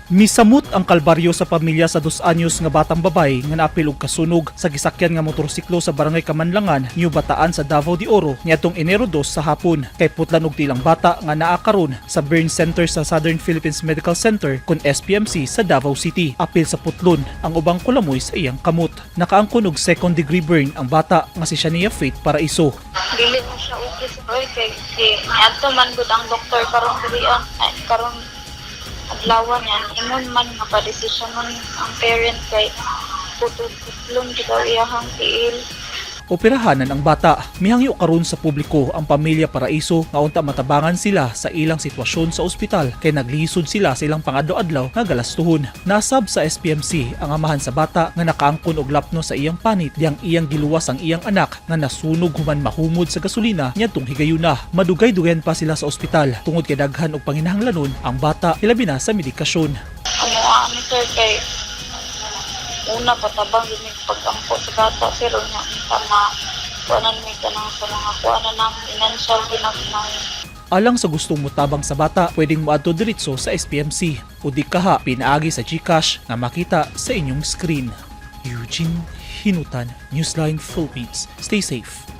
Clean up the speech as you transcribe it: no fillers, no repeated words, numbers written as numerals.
Misamot ang kalbaryo sa pamilya sa 2 anyos nga batang babay nga naapil og kasunog sa gisakyan nga motorsiklo sa Barangay Kamanlangan, New Bataan sa Davao de Oro niadtong Enero 2 sa hapon. Kay putlan og tiil ang bata nga naa karon sa Burn Center sa Southern Philippines Medical Center kon SPMC sa Davao City. Apil sa putlon ang ubang kulamoy sa iyang kamot. Nakaangkon og second degree burn ang bata nga si Shania Faith Paraiso. Dili mo siya okay sa oy kay niadto man gud ang doktor karon diri ay karon adlaw niya ingon man nga pa desisyonon ang parent kay putol-putlon gid daw iyahang tiil. Operahanan ang bata. Mihangyo karon sa publiko ang pamilya Paraiso nga unta matabangan sila sa ilang sitwasyon sa ospital kay naglisod sila sa ilang pangadlaw-adlaw nga galastuhon. Nasab sa SPMC ang amahan sa bata nga nakaangkon og lapno sa iyang panit diyang iyang giluwas ang iyang anak nga nasunog human mahumod sa gasolina niadtong higayuna. Madugay-dugayan pa sila sa ospital tungod kay daghan og panginahanglanon ang bata, hilabi na sa medikasyon. Amo ani, sir, kay una patabang yun yung pag-ampo sa bata, sir, unya unta ma kuanan mi kanang sa mga kuanan ng financial ginagmay. Alang sa gustong mutabang sa bata, pwedeng moadto diretso sa SPMC o di kaha pinaagi sa GCash nga makita sa inyong screen. Eugene Hinutan, Newsline Philippines. Stay safe.